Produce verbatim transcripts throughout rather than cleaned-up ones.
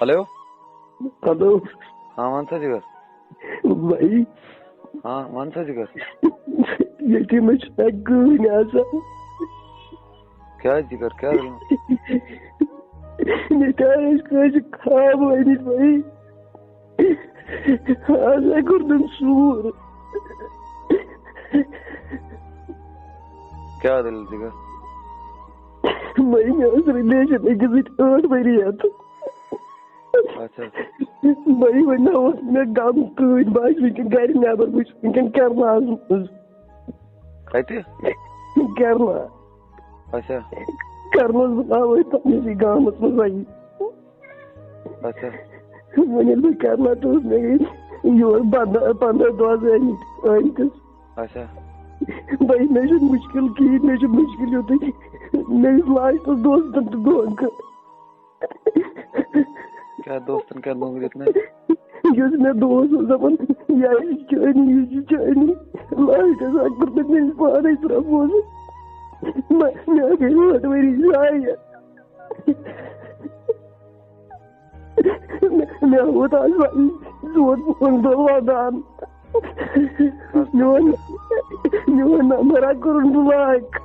Hello. Hello. ہاں، وَن سا جِگر۔ بھائی، ہاں، وَن سا جِگر۔ ییٚتہِ مےٚ چھُ اَکہِ گٲنۍ آسان۔ کیٛاہ جِگر، کیٛاہ دٔلیٖل؟ مےٚ تہِ آے أسۍ کٲنٛسہِ خواب وٲنِتھ بھائی۔ آز ہا کوٚر تٔمۍ سوٗر۔ کیٛاہ دٔلیٖل جِگر؟ بھائی، مےٚ اوس ریلیشن أکِس سۭتۍ ٲٹھ ؤری یَتھ۔ اچھا۔ بھائی، وۄنۍ نہ اوس مےٚ غم کٕہٕنۍ، بہٕ آسہٕ وٕنکٮ۪ن گرِ نٮ۪بر، بہٕ چھُس وٕنکٮ۪ن کیرلا منٛز۔ کَتہِ؟ کیرلا۔ اچھا۔ کیرلا منٛز بہٕ آوُس پننِسٕے گامَس منٛز وۄنۍ۔ اچھا۔ وۄنۍ ییٚلہِ بہٕ کیرلا چھُس، مےٚ گٔے یور پنٛداہ، پنٛداہ دۄہ زٕ ٲمٕتۍ، ٲمتِس۔ اچھا۔ بھائی، مےٚ چھُنہٕ مُشکِل کِہیٖنۍ، مےٚ چھُ مُشکِل یُتُے، مےٚ یُس لاسٹَس دوستَن تہٕ دھوکہٕ۔ کیٛاہ دوستَن کیٛاہ دھوکہٕ دیُت نہ؟ یُس مےٚ دوست اوس دَپان، یہِ چھِ چٲنی، یہِ چھِ چٲنی، لاسٹَس اَکھ کوٚر تٔمۍ مےٚ پانَے پرٛپوز۔ مےٚ، مےٚ گٔے ٲٹھ ؤری ضایع۔ مےٚ، مےٚ ووت آز وۄنۍ ژور پانٛژھ دۄہ ودان۔ میون، میون نمبر ہا کوٚرُن بلاک۔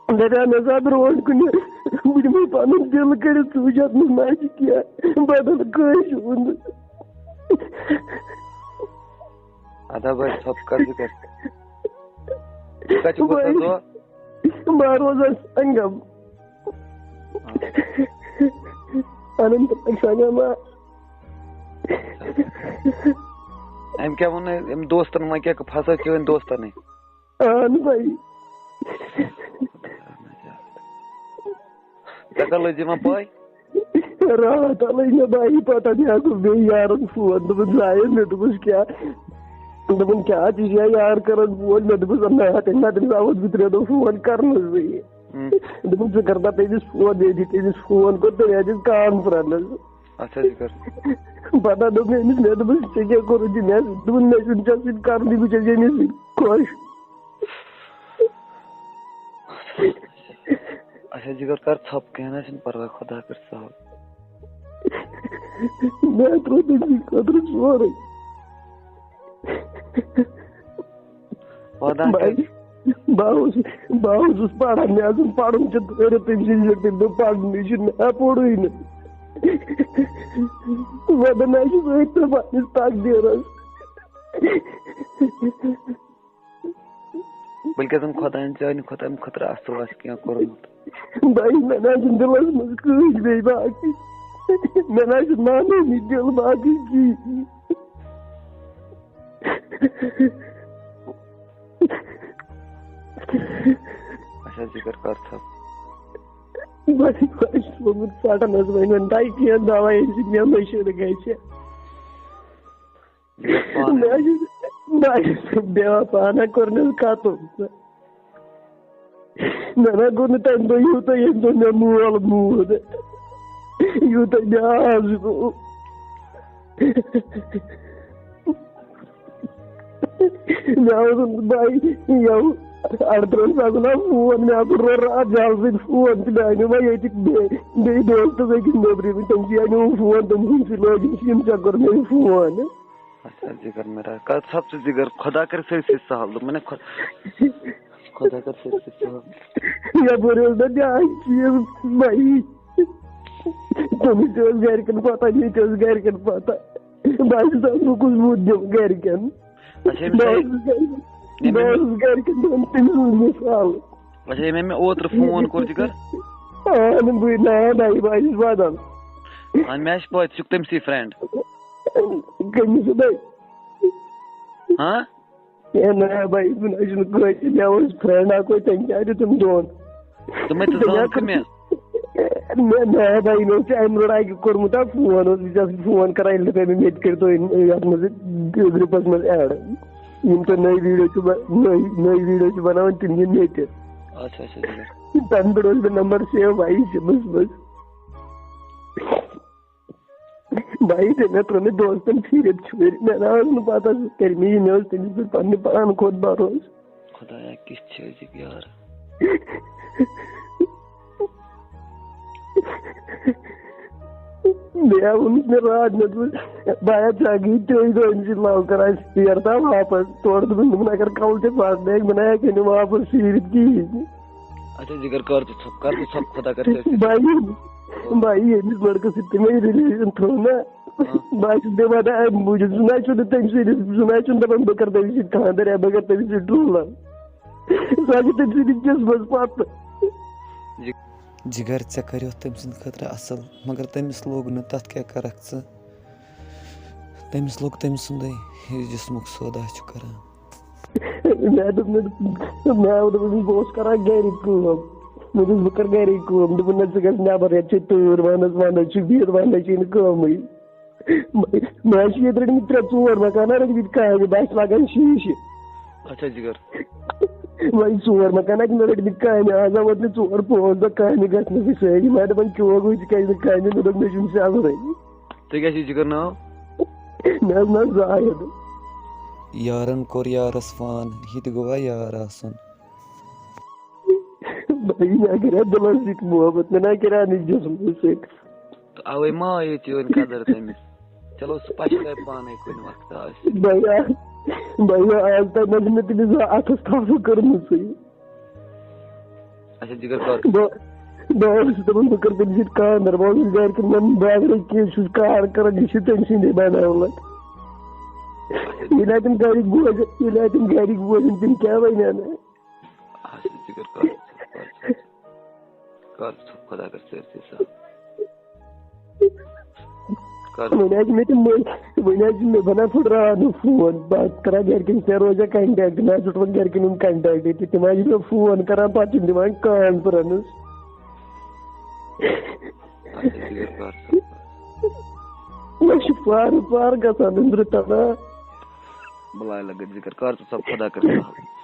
دَپیٛاو مےٚ سا برونٛٹھ کُنہِ، بہٕ دِمَے پَنُن دِل کٔڑِتھ، ژٕ وٕچھ اَتھ منٛز ما چھِ کینٛہہ بدل کٲنٛسہِ ہُنٛد۔ ادا بھائی، ژھۄپ کر ژٕ کر۔ ژٕ کتہِ چھُکھ روزان ژٕ؟ بہٕ روزان سنگم۔ اننت سنگم۔ أمۍ کیٛاہ ووٚن، أمۍ دوستن وۄنۍ کیٛاہ پھسٲو چٲنۍ دوستنٕے؟ اہن بھائی۔ ژےٚ کر لٔج یِمن پاے؟ راتھ لٔج مےٚ بھائی پتہ، مےٚ کوٚر بیٚیہِ یارن فون، دوٚپُن زاہد، مےٚ دوٚپُس کیٛاہ؟ دوٚپُن کیٛاہ تہِ چھِ یار کران فون؟ مےٚ دوٚپُس نہ، تٔمۍ نہ، تٔمِس آوُس بہٕ ترٛےٚ دۄہ فون کرنَس بہٕ یہِ۔ ہُم۔ دوٚپُن ژٕ کر پتہٕ أمِس فون، ییٚلہِ تٔمِس فون کوٚر تہٕ مےٚ دِژ کانفرنس۔ اچھا، ژٕ کر۔ پتہ دوٚپ مےٚ أمِس، مےٚ دوٚپُس ژےٚ کیٛاہ کوٚرُتھ یہِ؟ مےٚ دوٚپُن مےٚ چھُنہٕ ژےٚ سۭتۍ کرنُے، بہٕ چھَس ییٚمِس سۭتۍ خۄش۔ اچھا جِگر، کر ژھۄپ، کینٛہہ نہ چھُنہٕ پرواے، خۄدا کر سہل۔ مےٚ ترٛوو تٔمۍ سٕنٛدِ خٲطرٕ سورُے۔ وَدان بہٕ کیٛاہ؟ بہٕ اوسُس، بہٕ اوسُس پران، مےٚ حظ اوس پرُن تہِ دٲرِتھ تٔمۍ سٕنٛدِ پٮ۪ٹھ، تٔمۍ دوٚپ پرنُے چھُنہٕ، مےٚ پوٚرُے نہٕ۔ وَدان حظ چھُس أتھۍ تہٕ پنٛنِس تقدیٖرَس۔ بلکہِ زن خۄداین چانہِ خۄداین خٲطرٕ اصل آسہِ کینٛہہ کوٚرمُت۔ بھائی، مےٚ نہ حظ چھُنہٕ دِلس منٛز کٕہٕنۍ بیٚیہِ باقٕے۔ مےٚ نہ حظ چھُنہٕ مانٲنی دِل باقٕے کِہیٖنۍ۔ اچھا، ژٕ کر کر ژھۄپ۔ بھائی، بہٕ حظ چھُس لوٚگمُت ژٹن حظ، وۄنۍ وۄنۍ تۄہہِ کینٛہہ دوا ییٚمہِ سۭتۍ مےٚ مٔشِتھ گژھِ۔ یہِ گژھِ پانَے۔ مےٚ حظ چھُ، بہٕ حظ چھُس بے وفا، نہ کوٚر نہٕ حظ قتل۔ مےٚ نہ کوٚر نہٕ تَمہِ دۄہ یوٗتاہ، ییٚمہِ دۄہ مےٚ مول موٗد۔ یوٗتاہ مےٚ آز گوٚو۔ مےٚ اوس بھائی یَوٕ اَڑترٛہَن ساسَن آو فون، مےٚ آو راتھ جلدی فون تہٕ مےٚ اَنیو وۄنۍ ییٚتہِ بیٚیہِ، بیٚیہِ دوستَس أکِس نیٚبرِمٕے، تٔمۍ سٕے اَنیو فون، تٔمۍ سٕنٛدۍ سۭتۍ لٲگِم سِم، ژےٚ کوٚر مےٚ یہِ فون۔ اچھا، ژٕ کر مےٚ را-، کر ژھۄپ ژٕ، ژٕ کر، خۄدا کر سٲرسٕے سہل، دوٚپمَے خۄ-، خۄدا کر سٲرسٕے سہل۔ یَپٲرۍ اوس مےٚ بیٛاکھ چیٖز، بھائی۔ تٔمِس تہِ ٲس گرِکٮ۪ن پَتہ، مےٚ تہِ ٲس گرِکٮ۪ن پَتہ۔ بہٕ حظ چھُس دَپان، بہٕ کُس بُتھ دِمہٕ گرِکٮ۪ن؟ اچھا، أمِس بہٕ آے-، حظ چھُس گرِکٮ۪ن، بہٕ حظ چھُس گرِکٮ۪ن دِوان تٔمۍ سُنٛد مِثال۔ اچھا، ییٚمۍ مےٚ اوترٕ فون کوٚر، ژٕ کر۔ آ، نہٕ بہٕ، نہ، نہ، بہٕ حظ چھُس وَدان۔ اَہَن، مےٚ آسہِ پَے، ژٕ چھُکھ تٔمۍ سٕے فرینڈ۔ کٔمِس چھُ تۄہہِ؟ ہاں؟ ہے نہ بھائی، بہٕ نہ حظ چھُس نہٕ کٲنٛسہِ، مےٚ اوس فرینڈ اَکھ، وۄنۍ تٔمۍ کیٛاہ دیُت تٔمۍ دۄن۔ دوٚپمَے ژٕ زانکھ ژٕ مےٚ؟ مےٚ نہ بھائی، مےٚ اوس ژےٚ اَمہِ برونٛٹھ اَکہِ کوٚرمُت اَکھ فون، اوس بہٕ ژےٚ سۭتۍ فون کران، ییٚلہِ ژےٚ مےٚ تہِ کٔرۍ تو یَتھ منٛز گروپَس منٛز ایڈ۔ یِم تۄہہِ نٔے ویٖڈیو چھِ بَ-، نٔے، نٔے ویٖڈیو چھِ بَناوان، تِم یِن مےٚ تہِ۔ اچھا، اچھا، ٹھیٖک۔ تَمہِ پٮ۪ٹھ اوس مےٚ نمبر سیو بھائی سِمَس منٛز۔ بھائی، ژےٚ مےٚ ترٛٲو مےٚ دوستَن ژھیٚرِتھ ژھیٚرِتھ۔ مےٚ نہ ٲس نہٕ پَتہ سُہ کَرِ مےٚ یہِ، مےٚ اوس تٔمِس پٮ۪ٹھ پَننہِ پان کھۄتہٕ بھروسہٕ۔ خۄدایا، کِژھ چھِ أزِکۍ یار۔ بیٚیہِ ووٚنُس مےٚ راتھ، مےٚ دوٚپُس، "بیا، ژٕ ہا گٔیہِ ترٛیٚیہِ دۄہہِ أمِس سۭتۍ love کران، ژٕ یَر تام واپس۔" تورٕ دوٚپُن، دوٚپُن، "اگر کَلہٕ تہِ پھاٹنایَکھ، بہٕ نہ ہٮ۪کہٕ نہٕ واپس پھیٖرِتھ کِہیٖنۍ تہِ۔" اچھا جِگر، کر ژٕ ژھۄپ، کر ژٕ ژھۄپ، خۄدا کر ژٕ ژھۄپ۔ بھائی، بھائی، ییٚمِس لڑکس سۭتۍ تہِ مےٚ یہِ relation تھوٚو نا، ہاں۔ بہٕ ہا چھُس دِوان اَمہِ موٗجوٗب، سُہ نہ چھُنہٕ تٔمۍ سٕنٛدِس، سُہ نہ چھُنہٕ دَپان بہٕ کرٕ تٔمِس سۭتۍ خانٛدر یا بہٕ کرٕ تٔمِس سۭتۍ ٹرٛوٗلَن۔ سُہ ہا چھُ تٔمۍ سٕنٛدِ قٕسمَتس پتہٕ۔ جِگر، ژےٚ کریوتھ تٔمۍ سٕنٛدِ خٲطرٕ اصل، مگر تٔمِس لوٚگ نہٕ، تتھ کیٛاہ کرکھ ژٕ؟ تٔمِس لوٚگ تٔمۍ سُنٛدُے، یُس جسمُک سودا چھُ کران۔ مےٚ دوٚپ، مےٚ دوٚپ، مےٚ دوٚپ أمِس، بہٕ اوسُس کران گرِ کٲم۔ مےٚ دوٚپُس، "بہٕ کرٕ گرے کٲم۔" دوٚپُن، "نہ، ژٕ گژھ نٮ۪بر، ییٚتہِ چھِ تۭر، ونس، ونس چھُ بِہِتھ، ونس چھِ نہٕ کٲمٕے۔" مےٚ چھِ ییٚتہِ رٔٹمٕتۍ ترٛےٚ ژور مکان، رٔٹمٕتۍ کامہِ، بس لگان شیٖشہِ۔ اچھا جِگر۔ وۄنۍ ژور مکان اَتہِ مےٚ رٔٹمٕتۍ کامہِ، آز آو وۄنۍ مےٚ ژور پانٛژھ دۄہ کامہِ گژھنَسٕے سٲری۔ مےٚ دَپان، "چوب، وۄنۍ ژٕ کیٛازِ نہٕ کامہِ؟" مےٚ دوٚپ، "مےٚ چھُنہٕ صبرٕے۔" تُہۍ کیٛاہ چھِو جِگر ناو؟ مےٚ حظ ناو زاہد۔ یارن کوٚر یارس فون، یہِ تہِ گوٚوا یار آسُن؟ بھائی، مےٚ کریٛا دِلس سۭتۍ محبت، مےٚ نہ کریٛا نہٕ جسمس سۭتۍ۔ تہٕ اوے ما آیے چٲنۍ قدر تٔمِس؟ چلو، سُہ پشتاوِ پانے کُنہِ وقتہٕ آسہِ۔ بھیا، بھیا، آز تام نہ چھِ مےٚ تٔمِس زانٛہہ اَتھس تھپھ کٔرمٕژٕے۔ اچھا، جِگر کر۔ بہٕ، بہٕ اوسُس دَپان، بہٕ کَرٕ تٔمِس سۭتۍ خانٛدر۔ بہٕ اوسُس گَرِکٮ۪ن وَنان، بہٕ اَگرے کینٛہہ چھُس کار کَران، یہِ چھُ تٔمۍ سٕنٛدے بدولت۔ ییٚلہِ اَتٮ۪ن گَرِکۍ بوزن، ییٚلہِ اَتٮ۪ن گَرِکۍ بوزن، تِم کیٛاہ وَنن؟ اچھا، جِگر کر، کر، کر، خۄدا کر سٲرسٕے صاف۔ کر۔ وۄنۍ حظ چھِ مےٚ تِم مٔلۍ، وۄنۍ حظ چھِ مےٚ بَنان پھٕٹراونہٕ فون۔ بہٕ حظ کَران گَرِکٮ۪ن سۭتۍ روزان contact، مےٚ حظ ژوٚٹ وۄنۍ گَرِکٮ۪ن ہُنٛد contact، تہِ تِم حظ چھِ مےٚ فون کَران، پَتہٕ چھِم دِوان conference۔ اچھا، جِگر کر۔ مےٚ چھُ پارٕ پارٕ گژھان أنٛدرٕ تَلہٕ۔ بَلاے لَگے، جِگر کر ژٕ سب، خۄدا کر سہل۔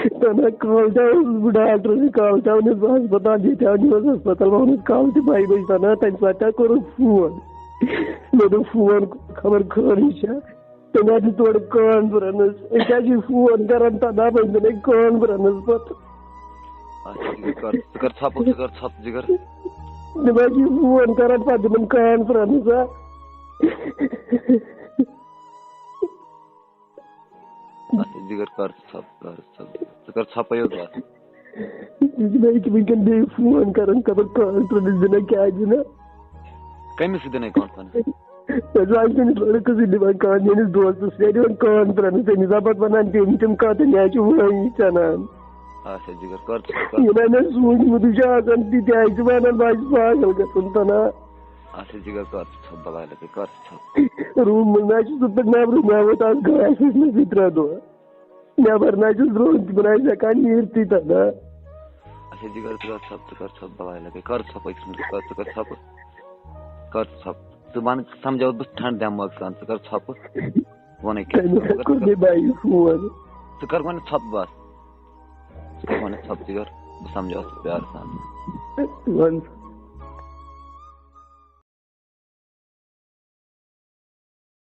تَنہٕ کالچاوُن اوسُس بہٕ ڈاکٹرَس نِش، کالچاوُن اوسُس بہٕ ہسپتال، ییٚتہِ آو نیوٗز ہسپتال، ووٚنُس کالہٕ تہِ بَہہِ بَجہِ تَنہٕ، تَمہِ ساتہٕ تہِ کوٚرُن فون۔ مےٚ دوٚپ، فون خبر خٲرٕے چھا؟ تٔمۍ حظ دیُت تورٕ conference۔ أسۍ حظ چھِ فون کران، تَنہٕ بَنہِ مےٚ conference پَتہٕ۔ اچھا، ژٕ کر، ژٕ کر ژھۄپہٕ، ژٕ کر ژھۄپہٕ، جِگر۔ تِم حظ چھِ فون کران پَتہٕ تِمن conference، ہا۔ اچھا، جِگر کر ژٕ ژھۄپہٕ، کر ژٕ ژھۄپہٕ۔ ژٕ کر ژھۄپَے یوت بَس۔ یہِ چھِ مےٚ ییٚکیٛاہ وٕنکٮ۪ن بیٚیہِ فون کران، خبر conference دِنہ کیٛاہ دِنہ۔ کٔمِس سۭتۍ دِنَے conference؟ تۄہہِ چھُو اَسہِ تٔمِس لٔڑکَس سۭتۍ دِوان کَتھ، میٛٲنِس دوستَس سۭتۍ دِوان conference، تٔمِس آ پَتہٕ وَنان تِم تِم کَتھٕ، مےٚ حظ چھُ وٲنٛگۍ ژَنان۔ اچھا، جِگر کر ژٕ، کر۔ یہِ نہ مےٚ سوٗنٛچمُتٕے چھُ آسان، تہِ تہِ حظ چھِ وَنان، بہٕ حظ چھُس پاگل گژھان تَنہٕ۔ اچھا، جِگر کر ژٕ ژھۄپہٕ، بَلاے لَگے، کر ژٕ ژھۄپہٕ۔ روٗم منٛز نہ حظ چھُس بہٕ پَتہٕ نٮ۪برٕ، مےٚ ووت آز گاش وٕچھنَسٕے ترٛےٚ دۄہ۔ نٮ۪بر نہ چھُس درٛوٚگ تہِ، بہٕ نہ چھُس ہٮ۪کان نیٖرتھٕے تَتھ، ہا۔ اچھا، جِگر، ژٕ کر ژھۄپہٕ، ژٕ کر ژھۄپہٕ، بَلاے لَگے، کر ژھۄپہٕ أکِس مِنٹَس، کر، ژٕ کر ژھۄپہٕ، کر ژٕ ژھۄپہٕ۔ ژٕ وَن، سَمجھاوَتھ بہٕ ٹھنٛڈ دٮ۪ماغ سان، ژٕ کر ژھۄپہٕ، وَنَے کیٛاہ تٔمِس چھُ، کَتھ کوٚر مےٚ بھائی فون؟ ژٕ کر وۄنۍ ژھۄپہٕ بَس، ژٕ کر وۄنۍ ژھۄپہٕ، جِگر، بہٕ سَمجھاوَتھ ژٕ پیار سان۔ وَن۔